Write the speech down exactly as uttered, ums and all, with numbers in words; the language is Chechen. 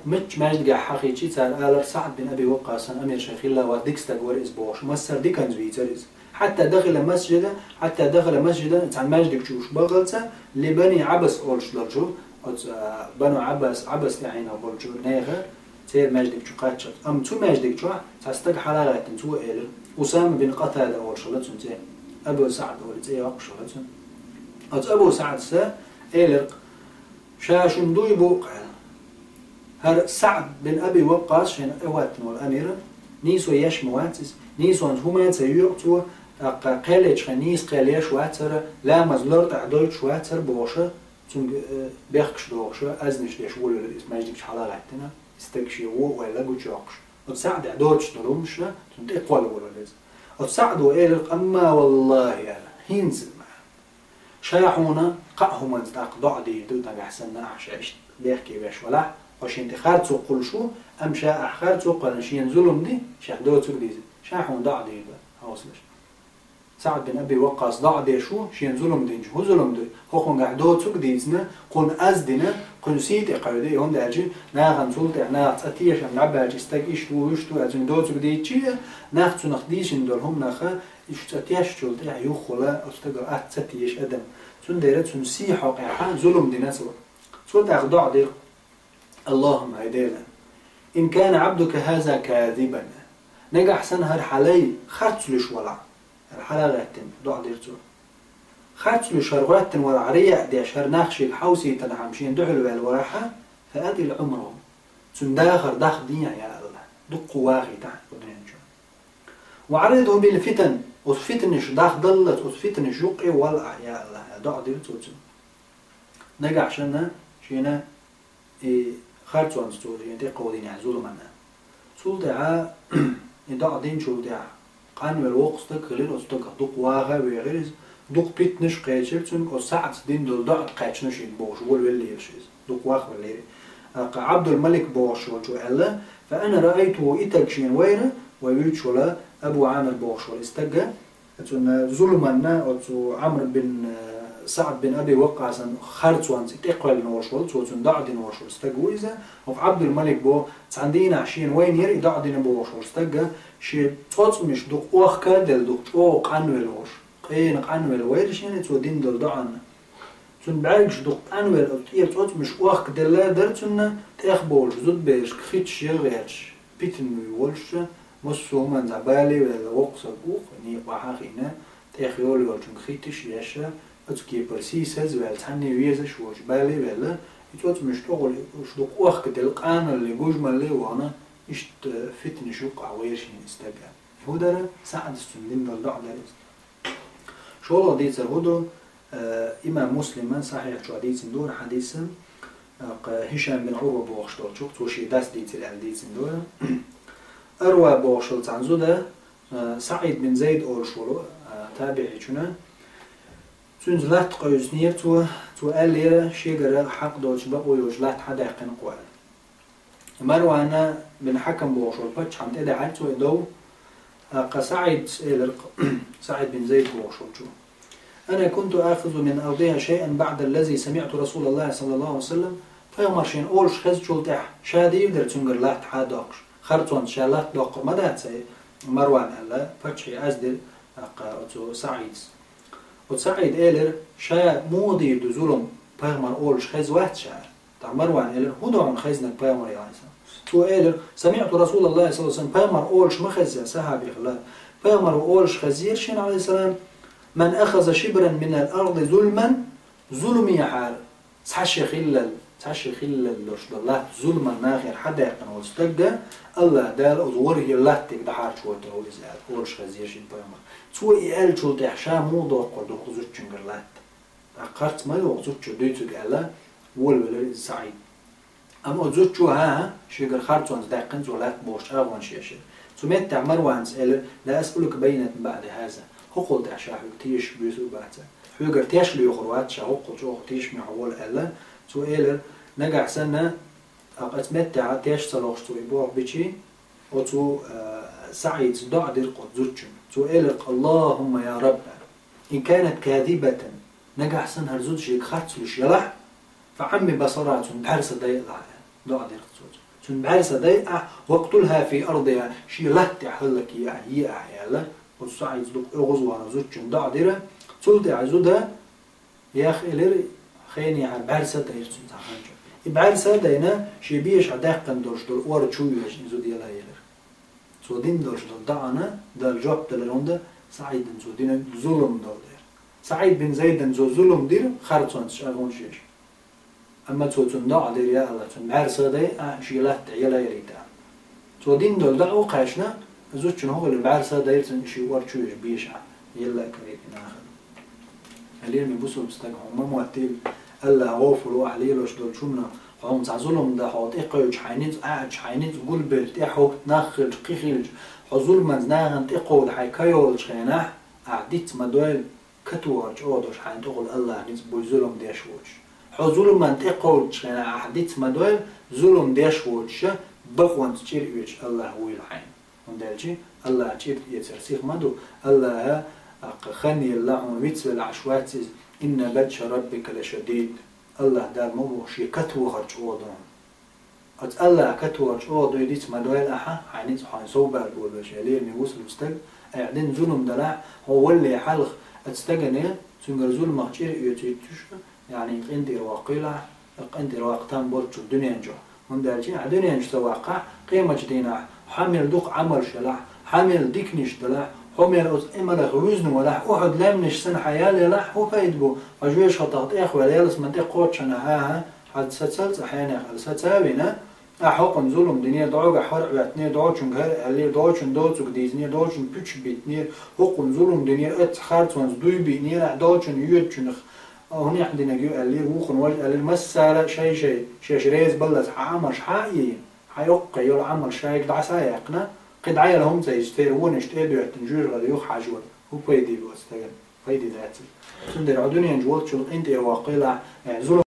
Мичча маьждигехь хьахийча, цара алар, СаӀд бин Аби Ваккъасан амир шайн хилла вац, дика стаг вара иза бохуш, массара диканца вийцара иза. Хьатта дахала масжида, хьатта дахала масжида, цхьана маьждиг чу уьш бахалца, ли Бани Ӏабас олуш долчу, оцу, а, Бану Ӏаббас, Ӏабас тӀаьхьенах болчу нехан, церан маьждиг чу кхаччалц. Амма цу маьждиг чохь цхьа стаг хьала а гӀаьттина, цо элира, Усама бин Къатада олуш хилла цуьнан цӀе, Абу СаӀд олу цӀе йоккхуш хилла цуьнан. Оцу Абу СаӀдас элира, ша шуна дуй бу-кх аьлла. ХӀара СаӀд бин Аби Ваккъас шайна тӀехӀоьттина волу амир, нийсо еш ма вац иза, нийсонца хӀума а ца йоькъу цо, тӀаккха кхел ечу хенахь нийса кхел еш вац хӀара, ламаз лартӀехь дойтуш вац хӀара бохуша, цуьнга, э, бехкаш дохуша, азнаш деш волавелира иза маьждиг чу хьала а гӀаьттина, и стаг шен вон а ваьлла гучуйоккхуш. Оцу СаӀдехь доцуш долу хӀуманаш цунна тӀе а кхолла волавелира иза. Оцу СаӀдо элира, амма валлахӀи, аьлла, хӀинца ма аьлла. Ша хьуна кхаа хӀуманца тӀаккха доӀа дийр ду, нагахь санна ахь ша иштта бехке веш валахь, хьо шен тӀе харцо кхуллуш ву, амма ша ахь харцо кхоьллина шена зулам ди, шех доцург дийзина. Ша хьуна доӀа дийр ду, хьовсалаш. СаӀд бин Аби Ваккъас доӀа деш ву, шена зулам динчу. ХӀун зулам ду? ХӀокхунгахь доцург дийцина, кхунна аз дина, кхуьнан сий тӀе кхевди, хӀунда аьлча нахана цул тӀаьхьа наха цӀа тешам дӀабаьлча, и стаг иштта ву, вуьшта ву, аьлла, цуьнга доцург дийцичи а, нах цунах дийшина долу хӀуманах, уьш цӀа тешначул тӀаьхьа юххула оцу стагал атта ца теша адам. Цундела цуьнан сий хьокъехь зулам дина цо. Цо тӀаккха доӀа дира: «Аллахумма, хӀай Дела, ин кана Ӏабдука хаза казибан». Нагахь санна хӀара хьан лай харц луьйш валахь, хӀара хьала а гӀаьттина, доӀа дира цо. Харц луьйш хӀара гӀоьттина валахь, рияъ деш, хӀара нах шега хьовсийтинехь-м шена дуьхьал ваьлла валахь, фа атӀил Ӏумраху. Цуьнан дахар дахдехьа, я АллахӀ, дуккха вахийтахьа кху дуьнен чу. Ва Ӏарридху бил фитан, оцу фитнаш дахдаллалц, оцу фитнаш юккъе вала ахь, я АллахӀ, аьлла, доӀа дира цо цуьнга. Нагахь санна шена и харцонца цо шена тӀе кховдийна зуламана. Цул тӀаьхьа и доӀа динчул тӀаьхьа къанвелла воккха стаг хилира, оцу стагах дукха ваха а вехира иза, дукха питанаш а кхечира цуьнга, оцу СаӀдас дина долу доӀа кхаьчна шега бохуш, волавеллера иза, дукха вахвеллера. ТӀаккха Ӏабдул-Малик бохуш волчо аьлла, фа ана раайтуху, и стаг шена вайра, вай вуьйцуш волу Абу Ӏамир бохуш волу и стаг, цуьнан зуламанна, оцу Ӏамр бин, э, СаӀд бин Аби Ваккъасан харцонца тӀе кхоьллина волуш волу, цо цунна доӀа дина волуш волу стаг ву иза. ХӀокху Ӏабдул-Малик боху, цхьана дийнахь шена вайнера и доӀа дина бохуш волу стаг, шен цӀоцкъамаш дукха охка а делла, дукха чӀогӀа къанвелла волуш, къена къанвелла вайра шена цо дина долу доӀанна. Цуьнан бӀаьргаш дукха къанвелла, оцу тӀера цӀоцкъамаш охка делла а дара цуьнан, тӀехболуш зудаберашка хиташ ян гӀерташ, питанвуй волуш, массо а хӀуманца бале а ваьлла воккха стаг ву-кх, некъа охьа а хиъна, тӀех йолу йолчуьнга хиташ а еш, оцу кепара сийсаз а ваьлла, цхьанне а везаш а воцуш, бале а ваьлла, и цӀоцкъамаш тӀехула уьш дукха охка делла, къаналле, гужмалле а вахана, иштта фитнаш юккъехь вайра шена и стаг. ХӀун дара? СаӀдас цунна дина долу доӀа дара иза. ШолгӀа дийцар хӀун ду? Э, имам Муслима Сахьихь чохь дийцина дора хьадис, э, кху Хишам бин Ӏурва бохуш долчух, цо шен дас дийцира аьлла дийцина дора. Арва бохуш йолу цхьана зуда, э, СаӀид бин Зайд олуш волу, э, табиӀичуна, цуьнца латта къевсинера цо, цо аьллера, шегара хьакъ доцуш бакъо йолчу латта хьадаьккхина кхо аьлла. Марвана бин Хьакам бохуш волу паччахьна тӀедахьара цо и дов, тӀаккха СаӀидас элира, СаӀид бин Зайд бохуш волчо: «Ана кунту ахузу мин ардиха шайъан баъда ллази самиъту Расулаллахи саллаллаху алейхи ва саллям». Пайхамар шена олуш хезначул тӀаьхьа ша дийр дара цуьнгара латта хьадоккхуш. Харцонца ша латта доккхур ма дац, ай, Марван, аьлла, паччахье аз дира, тӀаккха оцу СаӀидас. Оцу СаӀида элира: «Ша муха дийр ду зулам, пайхамар олуш хеза вац ша?» ТӀаккха Марвана элира: «ХӀун ду хьуна хезнарг пайхамар, алейхиссалам?» Цо элира: «Самиъту Расулаллахи саллаллаху алейхи ва саллям», пайхамар олуш ма хезза, сахьаби хилла. Пайхамар олуш хезира шена, алейхиссалам: «Ман ахаза шибран минал арди зулман», зулмехьара цхьа ши хиллал, цхьа ши хиллал долуш долу латта зулман нахера хьадаьккхина волу стагга, Аллах Дала оцу ворхӀе латтиг дӀахьарчавойтур ву иза аьлла, олуш хезира шена пайхамар. Цо и аьллачул тӀаьхьа ша муха доккхур ду хӀокху зудчуьнгара латта? ТӀаккха харц ма ю хӀокху зудчо дуьйцург аьлла, волавелира иза СаӀид. Амма оцу зудчо, хӀан-хӀа, шегара харцонца даьккхина цо латта бохуш чӀагӀонаш ешира. Цу меттехь Марванас элира: «Ла асъалука баййинатан баъда хаза». ХӀокхул тӀаьхьа ша хьоьга тешаш буьйсу а бац. Хьоьгара теш лоьхур вац ша, хӀокхул чӀогӀа тешаме хьо волу аьлла. Цо элира: «Нагахь санна, тӀаккха оцу меттехь теш ца лохуш цо и боху бичий». Оцу, э, СаӀидас доӀа дира-кх оцу зудчуьнга. Цо элира-кх: «Аллахумма я Рабби, ин канат казибатан», нагахь санна хӀара зуда шега харц луьйш ялахь, «фа Ӏамми басараха», цуьнан бӀаьрса дайалахь, аьлла, доӀа дира-кх цо. Цунна бӀаьрса дай ахь, «вакътулхӀа фи ардихӀа», шен латта тӀехь хӀаллакъе ахь, е ахь аьлла, оцу СаӀида дукха оьгӀазвахана зудчунна доӀа дира, цул тӀаьхьа зуда яха элира, хенахьара бӀаьрса а дайра цунна цхьа ханча. И бӀаьрса а дайна, шен беша даьккхина долуш долу ор чу а вешна, и зуда яла елира. Цо дина долуш долу доӀана Дала жоп делира, хӀунда СаӀидана цо динарг зулам долу дела. СаӀид бин Зайдана цо зулам дира, харцонца чӀагӀонаш еш. Амма цо цунна доӀа дира, я АллахӀ, цунна бӀаьрса а дай, а, шен латта тӀехь яла елийта. Цо дина долу доӀа кхаьчна, зудчунна хӀун хилира, бӀаьрса а дайра цунна, шен ор чу веш беша, елла а карийра нахана. Хьалийра, бусулба стаг, хьо ма моттийла, АллахӀ гӀофур ву ахь лелош долчу хӀуманах, хьо хӀума цхьа зулам дан, хьо тӀекхевдича хьайн ницкъ, Ӏа а Ӏача хьайн ницкъ гулбелча, тӀехьа хӀотту нах хилча, кхин хилча, хьо зуламанца нахана тӀекховда хьайн ка йолчу хенахь, ахь диц ма дойла, катохар чӀогӀа долуш хьайна тӀехула АллахӀ ницкъ буй зулам деш воцуш. Хьо зуламан тӀекховдучу хенахь ахь диц ма дойла, зулам деш воцуша бакъонца чӀир оьцуш АллахӀ вуйла хьайна. ХӀунда аьлча АллахӀ чӀир эцар сиха ма ду. АллахӀа, аккха, хан елла хьуна вицвелла Ӏаш вац иза. «Инна батша раббика лашадид». АллахӀ Дала ма боху, шен катохар чӀогӀа ду. Оцу АллахӀ катохар чӀогӀа дуй диц ма дойла ахьа, хьайн ницкъ хьайна совбала болуш, я лераме бусулба стаг, айхьа дина зулам далахь, хьо валле хьалха оцу стагане, цуьнгара зуламах чӀир оьцуьйтуш, яъни къинтӀера ваккхийла ахь, къинтӀера ваккха там болччул дуьнен чохь. ХӀунда аьлча ахь дуьнен чу ца ваккхахь, къематчу дийнахь, хьан мел дукха Ӏамалш ялахь, хьан мел диканаш далахь, хьо мел оцу Ӏамалах вуьзна валахь, Ухьуд лаьмнаш санна хьан ял ялахь, хӀун пайда бу? Хьо жоьжахатах тӀехваьлла ялсаман тӀе кхоччуш хьан, хӀа-хӀа, хьан сацал цкъа хьенех аьлла, саца а вина, ахь хӀокхунна зулам динера, дӀогахь хӀара а хӀоьттинера, дӀочуьнга хӀара а аьллера, дӀочун доцург дийзинера, дӀочун пуьчаш биттинера, хӀокхунна зулам динера, оццу харцонца дуй биънера, ахь дӀочун йоьдучунах хӀунех динарг ю аьллера, вукхунна важа аьллера, массара а шай-шай, шаьш реза баллалц хьан Ӏамалш хьа а йина, хьан йоккхе йолу Ӏамал шайга дӀаса а яьккхина, кхин дӀаяла хӀума ца йича, церан вонаш тӀе а доьттина, жоьжахатех юха хьажор, хӀун пайда бу оцу стагана? Пайда дац иза. Цундела хьо дуьнен чу волччул къинтӀера ваккхийла ахь, э, зулам